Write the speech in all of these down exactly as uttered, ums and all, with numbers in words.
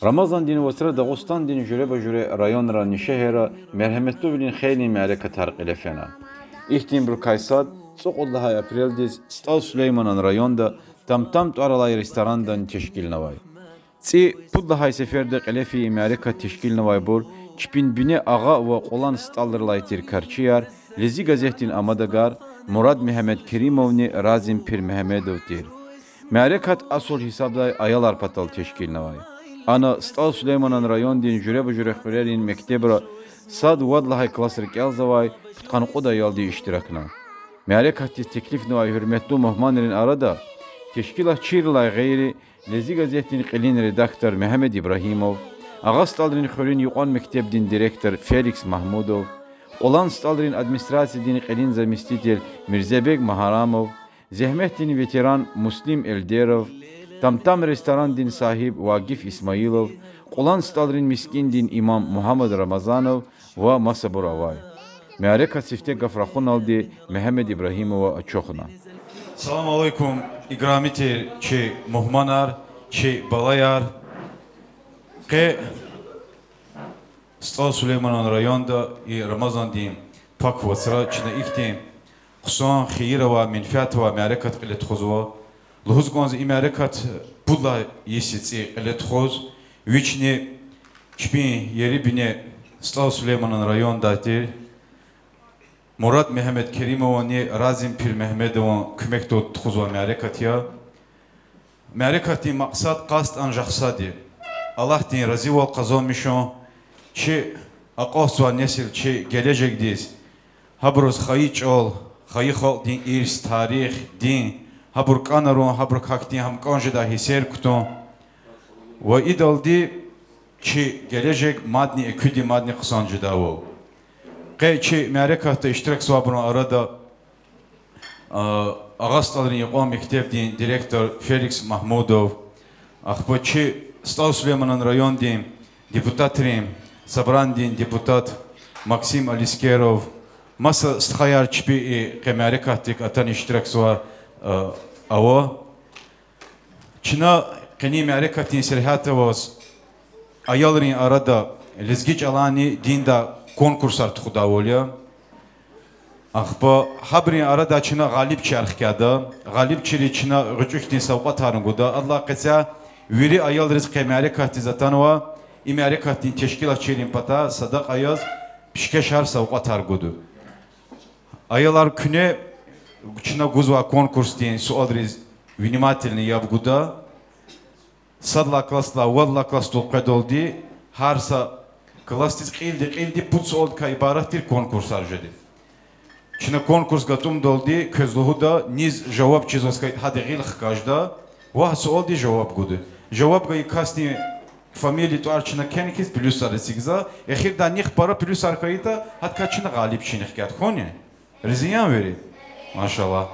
Рамазандин вацра Дагъустандин жуьреба-жуьре районрани шегьерра мергьеметлувилин хейлин мярекатар кьиле фена. Ихьтинбурукай сад цӀукьуд лагьай апрелдиз СтӀал Сулейманан районда Там-Там тӀвар алай ресторандани тешкилнавай. ЦӀи пуд лагьай сеферда кьиле фейи мярекат тешкилнавайбур чпин бине агъа ва кьулан стӀалрилай тир карчияр, Лезги газетдин амадагар Мурад Мегьамед Керимовни Разим Пирмегьамедов тир. Мярекат асул гьисабдай аялар патал тешкилнавай. Ана СтӀал Сулейманан райондин жуьреба-жуьре хуьрерин мектебра сад-вад лагьай классра кӀелзавай пудкъанни кьуд аялди иштиракна. Мярекатдиз теклифнавай гьуьрметлу мугьманрин арада тешкилатчийрилай гъейри, Лезги газетдин кьилин редактор Мегьамед Ибрагьимов, Агъа СтӀалрин хуьруьн юкьван мектебдин директор Феликс Магьмудов, Кьулан СтӀалрин администрациядин кьилин заместитель Мирзебег Магьарамов, зегьметдин ветеран Муслим Эльдеров, Там-Там ресторандин сагьиб Вагиф Исмаилов, Кьулан СтӀалрин мискӀиндин имам Мугьаммад Рамазанов ва масабур авай. Мярекат сифте гаф рахуналди Мегьамед Ибрагьимова ачухна. Салам алейкум, играми тир чи мугьманар, чи балаяр. Къе СтӀал Сулейманан районда и Рамазандин пак вацра чна ихьтин хъсан хийир авай, менфят авай мярекат кьиле тухузва. Лугьуз кӀанзава, и мярекат пуд лагьай йиси цӀи кьиле тухуз, вични чпин ери-бине СтӀал Сулейманан райондай тир Мурад Мегьамед Керимовани Разим Пирмегьамедован куьмекдалди тухузвай мярекат я. Мярекатдин макьсад, къаст анжах сад я: Аллагьдин разивал къазанмишун, чи акьалтзавай несил, чи гележегдиз, гьабуруз хайи чӀал, хайи халкьдин ирс, тарих, дин, гьабур кӀанарун, гьабурукай ихьтин гьам кӀан жедай гьиссер кутун ва идалди чи гележег мадни экуьди, мадни хъсан жедайвал. Къе чи мярекатда иштиракзавайбурун арада Агъа СтӀалрин юкьван мектебдин директор Феликс Магьмудов, ахпа чи СтӀал Сулейманан райондин депутатрин собранидин депутат Максим Алискеров, маса стхаяр чпи и къе мярекатдик атана иштиракзава, ава. Чна къенин мярекатдин сергьят аваз аялрин арада лезги чӀаланни динда конкурсар тухудайвал я. Ахпа гьабурун арада чна гъалибчияр хкяда. Гъалибчийриз чна гъвечӀи хьтин савкьватарни гуда. Адалай къецяй вири аялриз, къе мярекатдиз атанвай, и мярекатдин тешкилатчийрин патай садакьа яз пишкешар, савкьватар гуда. Аялар, куьне чна гузвай конкурсдин суалриз внимательно яб гуда. Сад лагьай классдилай вад лагьай классдал къведалди гьар са классдиз кьилди-кьилди пуд суалдикай ибарат тир конкурсар жеди. Чна конкурс гатӀумдалди квез лугьуда, низ жаваб чизваз хьайитӀа, гьадан гъил хкажда ва гьа суалдиз жаваб гуда. Жаваб гайи касдин фамилия, тӀвар чна кхьена хьиз плюсар эцигзава. Эхирдай нихъ пара плюсар хьайитӀа, гьадакай чна гъалибчини хкяда хьуни. Рази яни вири? Машаллагь.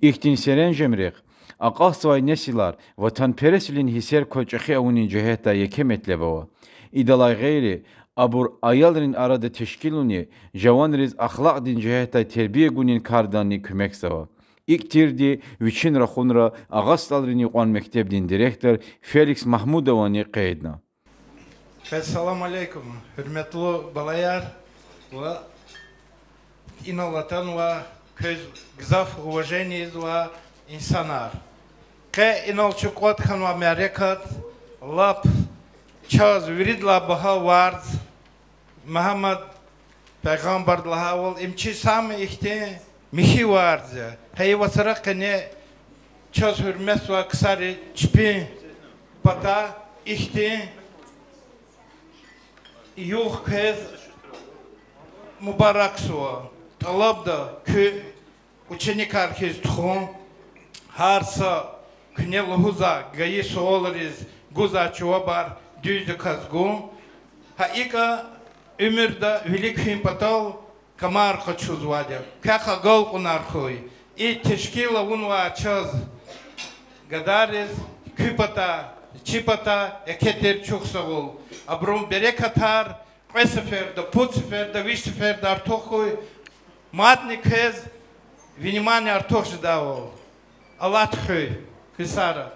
Ихьтин серенжемрихъ акьалтзавай несилар ватанпересвилин гьиссер кваз чӀехи авунин жигьетдай еке метлеб ава. Идалай гъейри, абур аялрин арада тешкилунин, жаванриз ахлакьдин жигьетдай тербия гунин карданни куьмекзава. ИкӀ тирди вичин рахунра Агъа СтӀалрин юкьван мектебдин директор Феликс Магьмудовани къейдна. Салам алейкум, гьуьрметлу балаяр ва инал атанвай, квез гзаф уважение ийизвай инсанар. Къе инал чун кӀватӀ хьанвай мярекат лап чаз виридалай багьа варз, Мугьаммад пайгъамбарди лагьайвал, им чи самый ихьтин михьи варз я. Гьа и вацра къене чаз гьуьрметзавай ксари чпин патай ихьтин югъ квез мубаракзава. ТӀалабда куь ученикар хьиз тухун, гьар са куьне лугьузвай гайи суалриз гузвай жавабар дуьздаказ гун. Гьа икӀа уьмуьрда вилик фин патал камар къачузвайди я. Квехъ агалкьунар хьуй. И тешкил авунвай чаз гадайриз куь патай, чи патай еке тир чухсагъул. Абурун берекатар кьве сеферда, пуд сеферда, виш сеферда артух хьуй. Мадни квез внимание артух жедайвал. Алат хуьй квесара.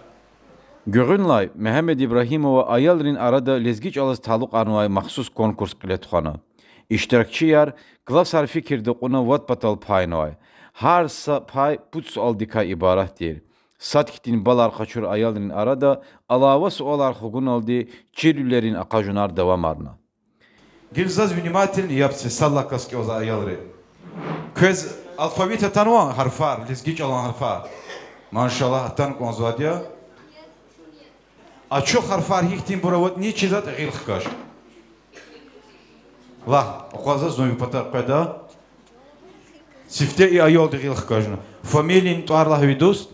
Гуьгъуьнлай Мегьамед Ибрагьимова аялрин арада лезги чӀалаз талукьарнавай махсус конкурс кьиле тухвана. Иштиракчияр классар фикирда кьуна вад патал пайнавай. Гьар са пай пуд суалдикай ибарат тир. Сад хьтин баллар къачур аялрин арада алава суалар хгуналди чирвилерин акъажунар давамарна. Гила заз внимательно яб це, сад лагьай класс кӀелзавай аялри. Квез алфавит атанва, гьарфар, лезги чӀалан гьарфар? Машаллагь, атана кӀанзавайди я. Ачух гьарфар гьихьтинбур аватӀани чизватӀа гъил хкаж. Лагь, акъваз, зун ви патав къведа. Сифте и аялди гъил хкажна. Фамилияни тӀвар лагь ви дуст.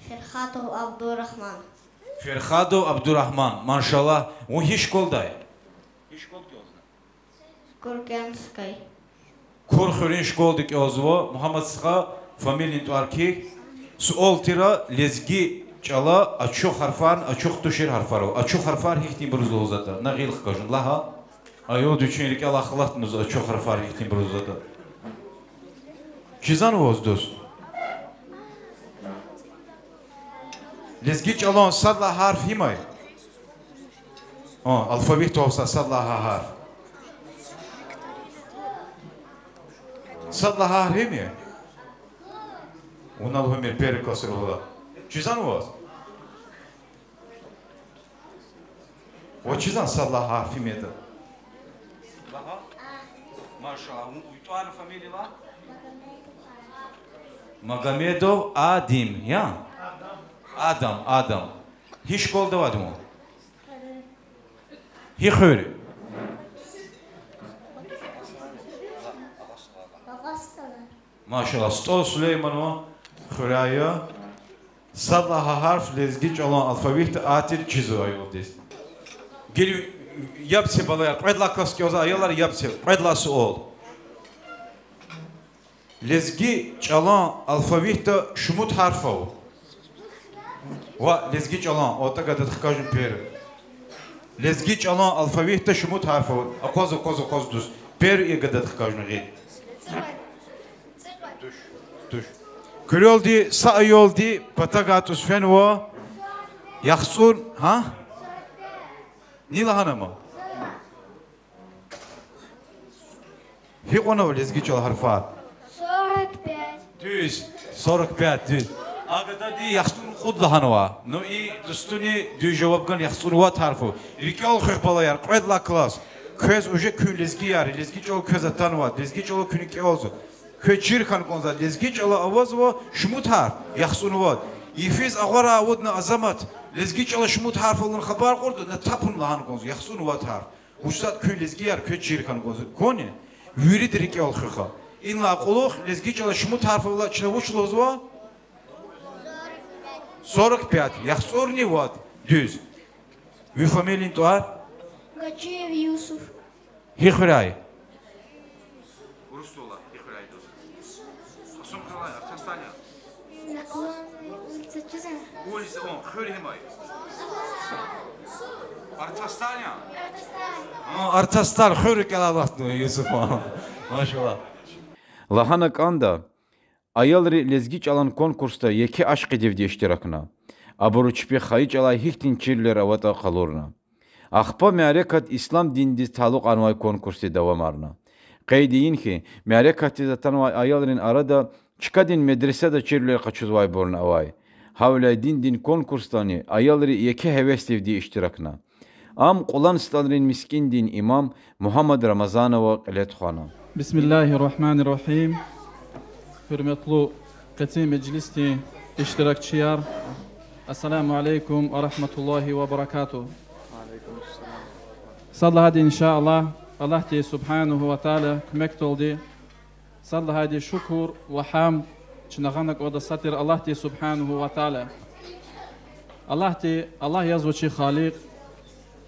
Ферхатов Абдурагьман. Ферхатов Абдурагьман, машаллагь. Вун гьи школдай? Гьи школда кӀелзава? Курганская. Кур хуьруьн школада кӀелзава. Мугьаммад стха, фамилияни тӀвар кхьихь. Суал тир: лезги чӀала ачух гьарфарни ачух тушир гьарфар ава. Ачух гьарфар гьихьтинбуруз лугьузватӀа? На гъил хкажна, лагь. Аялди вичин рикӀелай халатнаваз ачух гьарфар гьихьтинбуруз лугьузватӀа. Чизвани ваз, дуст? Лезги чӀалан сад лагьай гьарф гьим я? А, алфавитда авай сад лагьай гьарф. Сад лагьай гьарф гьим я? Вуна лугьумир, первый класс лугьуда. Чизвани ваз? Ваз чизвани сад лагьай гьарф гьим ятӀа? Лагь. Машаллагь. Вун, ви тӀвар, фамилия лагь. Магомедов Адим, я? Адам, Адам. Гьи школда авайди вун? Гьи хуьр? Машаллагь, СтӀал Сулейманан хуьряй я. Сад лагьай гьарф лезги чӀалан алфавитда а тир, чизва аялдиз. Гила яб це, балаяр, кьвед лагьай класс кӀелзавай аялар, яб це, кьвед лагьай суал. Лезги чӀалан алфавитда шумуд гьарф ава? Ва лезги чӀалан, атӀа гадади хкажна первый. Лезги чӀалан алфавитда шумуд гьарф ава? Акъваз, акъваз, акъваз, дуст. Первый гадади хкажна гъил. Туш, туш. Куьрелди са аялди патав гатӀуз фенва яхцӀур, гьа? Ни лагьана ама? Гьикьван ава лезги чӀалан гьарфар? Дуьз, сорок пять, дуьз. А гадади яхцӀурни кьуд лагьанва. Ну, и дустуни дуьз жаваб гана, яхцӀурни вад гьарф ава. РикӀел хуьх, балаяр, кьвед лагьай класс. Квез уже куьн лезгияр, лезги чӀал квез атанвайди, лезги чӀалал куьн кӀелзава. Квез чир хьана кӀанзавайди, лезги чӀалал авазва шумуд гьарф, яхцӀурни вад. Йифиз агъварай авудна, Азамат, лезги чӀалал шумуд гьарф авалун хабар кьуртӀа, на тапун лагьана кӀанзава, яхцӀурни вад гьарф. Вучиз лагьайтӀа куьн лезгияр, квез чир хьана кӀанзава. Куьне вирида рикӀел хуьх. Инлай кьулухъ лезги чӀалал шумуд гьарф авайла чна вуч лугьузва? Сорок пять, яхцӀурни вад. Дуьз. Ви фамилияни тӀвар? Гаджиев Юсуф. Гьи хуьряй? Урусдалай, гьи хуьряй, дуст? Кьасумхуьрелай, Артасталай я? Наклонная улица, чизва? Улица, о, хуьр гьим я? Артастал я? А, Артастал, хуьр рикӀелай алатна, Юсуф. Машаллагь. Лагьана кӀанда, аялри лезги чӀалан конкурсда еке ашкъидивди иштиракна. Абуру чпи хайи чӀалай гьихьтин чирвилер аватӀа къалурна. Ахпа мярекат ислам диндиз талукьарнавай конкурсди давамарна. Къейд ийин хьи, мярекатдиз атанвай аялрин арада чкадин медресада чирвилер къачузвайбурни авай. Гьавиляй диндин конкурсдани аялри еке гьевесдивди иштиракна. Ам Кьулан СтӀалрин мискӀиндин имам Мугьаммад Рамазанова кьиле тухвана. بسم الله الرحمن الرحيم. Гьуьрметлу къенин межлисдин иштиракчияр, السلام عليكم ورحمة الله وبركاته. Сад лагьайди, إن شاء الله, Аллагьди سبحانه وتعالى куьмекдалди, сад лагьайди шукур ва гьамд чна гъана кӀанда сад тир Аллагьди سبحانه وتعالى. Аллагьди, Аллагь язва чи Халикь,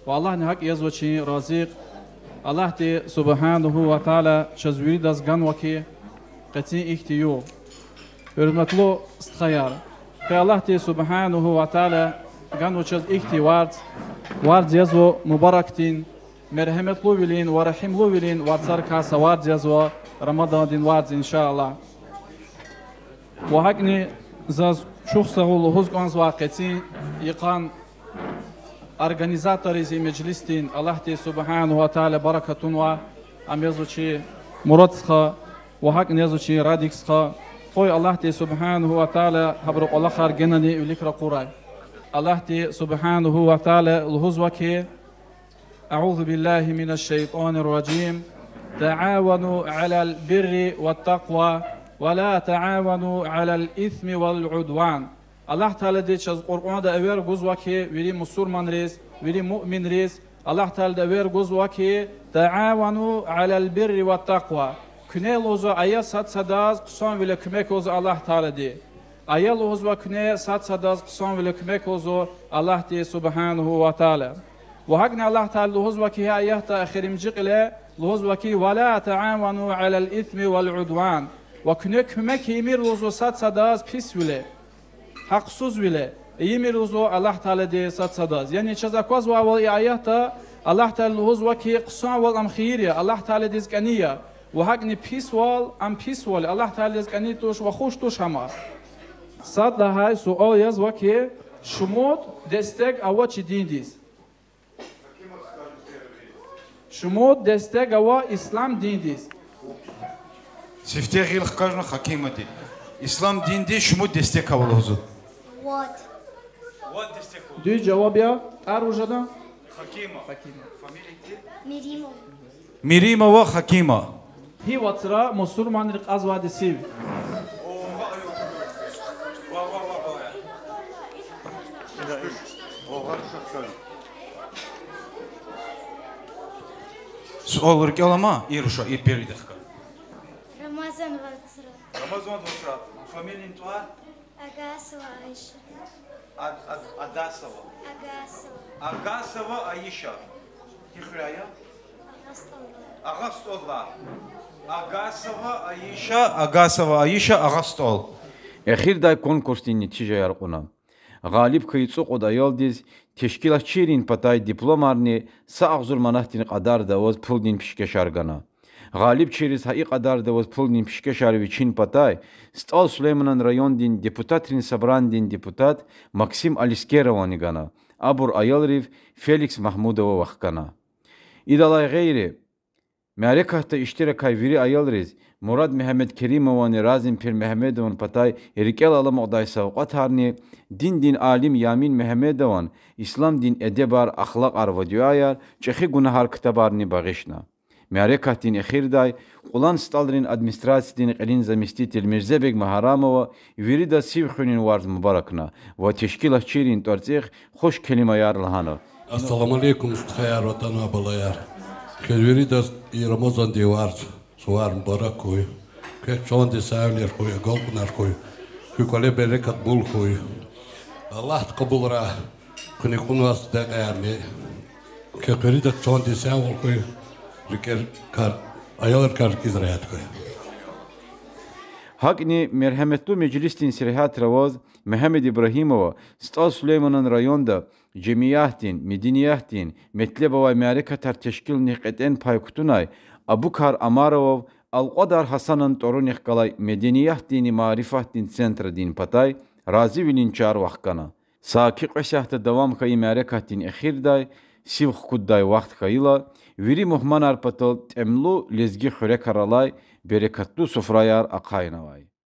ва Аллагьни гьакӀ язва чи Разикь. Аллагьди سبحانه وتعالى чаз виридаз ганва хьи, къенин ихьтин югъ. Гьуьрметлу стхаяр, къе Аллагьди سبحانه وتعالى ганва чаз ихьтин варз, варз язва мубаракдин, мергьеметлувилин ва регьимлувилин варцарикай са варз язва, Рамадандин варз, إن شاء الله. Ва гьакӀни заз чухсагъул лугьуз кӀанзава къенин йикъан Организаторриз и межлисдин Аллагьди سبحانه وتعالى баракат авунвай, ам язвачир Мурад стха ва гьакӀни язвачир Радик стха. Къуй Аллагьди سبحانه وتعالى гьабурун кӀвалахар генани вилик ракъурай. Аллагьди سبحانه وتعالى лугьузва хьи, أعوذ بالله من الشيطان الرجيم. تعاونوا على البر والتقوى ولا تعاونوا على الإثم والعدوان. Аллагь Таалади чаз Къуръанда эвер гузва хьи, вири мусурманриз, вири муъминриз, Аллагь Таалади эвер гузва хьи, تعاونوا على البر والتقوى. Куьне лугьузва ая сад садаз хъсанвиле куьмек лугьузва Аллагь Таалади. Ая лугьузва куьне сад садаз хъсанвиле куьмек лугьузва Аллагьди سبحانه وتعالى. Ва гьакӀни Аллагь Таалади лугьузва хьи, гьа аятда эхиримжи кьиле лугьузва хьи, ولا تعاونوا على الإثم والعدوان. Ва куьне куьмек ийимир лугьузва сад садаз писвиле, гьахъсузвиле, ийимир лугьузва Аллагь Таалади сад садаз. Яни чаз аквазвайвал и аятда Аллагь Таалади лугьузва хьи, хъсанвал ам хийир я, Аллагь Тааладиз кӀани я, ва гьакӀни писвал, ам писвал я, Аллагь Тааладиз кӀани туш ва хуш туш гьам. Сад лагьай суал язва хьи, шумуд дестек ава чи диндиз? Шумуд дестек ава ислам диндиз? Сифте гъил хкажна Хакимади. Ислам диндиз шумуд дестек ава лугьузва? Вад. Дуьз жаваб я, тӀвар вуж ятӀа? Хакима. Меримова. Меримова Хакима. Гьи вацра мусурманри кьазвайди сив? Суал рикӀел ама, и руша, и первый дехка. Рамазан вацра. Рамазан вацра. Фамилиядин тӀвар? Агасова Айша. Ад-, Ад-, Адасова. Агасова. Агасова Айша. Гьи хуьряй я? Агъа СтӀаллай. Агъа СтӀаллай. Агасова Айша, Агасова Айша, Агъа СтӀал. Эхирдай конкурсдин нетижаяр кьуна. Гъалиб хьайи цӀукьуд аялдиз тешкилатчийрин патай дипломарни са агъзур манатдин кьадарда аваз пулдин пишкешар гана. Гъалибчийриз гьа и кьадарда аваз пулдин пишкешар вичин патай СтӀал Сулейманан райондин депутатрин собранидин депутат Максим Алискеровани гана. Абур аялрив Феликс Магьмудова вахкана. Идалай гъейри, мярекатда иштиракай вири аялриз Мурад Мегьамедкеримовани Разим Пирмегьамедован патай рикӀел аламукьдай савкьватарни, диндин алим Ямин Мегьамедован Исламдин эдебар, ахлакьар ва дуьаяр, чӀехи гунагьар ктабарни багъишна. Мярекатдин эхирдай Кьулан СтӀалрин администрациядин кьилин заместитель Мирзебег Магьарамова виридаз сив хуьнин варз мубаракна ва тешкилатчийрин тӀварцӀихъ хуш келимаяр лагьана. Ассаламу алейкум, стхаяр ва тӀанвай балаяр. Квез виридаз и Рамазандин варз, сувар мубарак хьуй. Квехъ чандин сагъвилер хьуй, агалкьунар хьуй. Куь кӀвале берекат бул хьуй. Аллагьди кьабулрай куьне кьунвай садакьаярни. Квехъ виридаз чандин сагъвал хьуй, рикӀер кар, аялрикай рикӀиз регьят хьуй. ГьакӀни мергьеметлу межлисдин сергьятра аваз Мегьамед Ибрагьимова СтӀал Сулейманан районда жемиятдин, медениятдин метлеб авай мярекатар тешкилунихъ кьетӀен пай кутунай Абукар Амаровав Алкьвадар Гьасанан тӀварунихъ галай медениятдинни марифатдин центрадин патай разивилин чар вахкана. Саки кьве сятда давам хьайи мярекатдин эхирдай, сив хкуддай вахт хьайила, вири мугьманар патал тӀимил лезги хуьрекар алай берекатлу суфраяр ахъайнавай.